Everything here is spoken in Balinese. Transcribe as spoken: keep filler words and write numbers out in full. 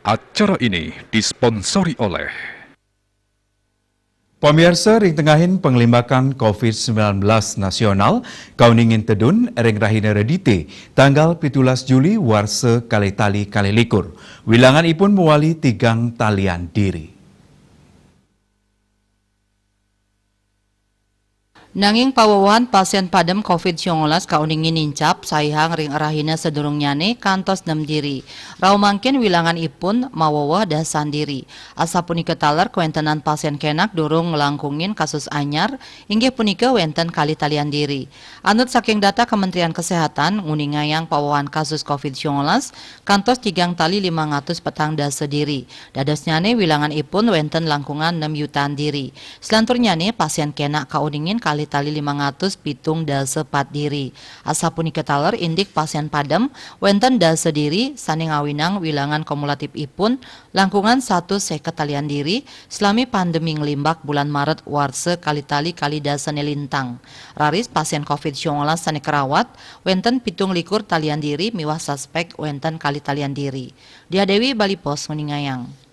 Acara ini disponsori oleh. Pamiarsa, ring tengahin panglimbakan covid sembilan belas nasional, kauningin tedun ring rahina Redite, tanggal pitulas Juli warsa kalih tali kalih likur. Wilangan ipun mawali tigang talian diri. Nanging pawewehan pasien padem covid siangolas kauningin nincap, saihang ring rahina sadurungnyane kantos nem diri. Rauh mangkin wilangan ipun maweweh dasan diri. Asapunika taler kawentenan pasien kenak durung nglangkungin kasus anyar, inggih punika wenten kalih talian diri. Anut saking data Kementerian Kesehatan, nguningayang pawewehan kasus covid siangolas kantos tigang tali limang atus petang dasa diri. Dadosnyane wilangan ipun wenten langkungan nem yutaan diri. Salanturnyane pasien kenak kauningin kalih tali limang atus pitung dasa pat diri. Asapunika taler indik pasien padem wenten dasa diri sane ngawinang wilangan kumulatif ipun langkungan satus seket talian diri salami pandemi nglimbak bulan Maret warsa kalih tali kalih dasane lintang. Raris pasien covid siangolas sane karawat wenten pitung likur talian diri miwah suspek wenten kalih talian diri. Diah Dewi, Bali Post, nguningayang.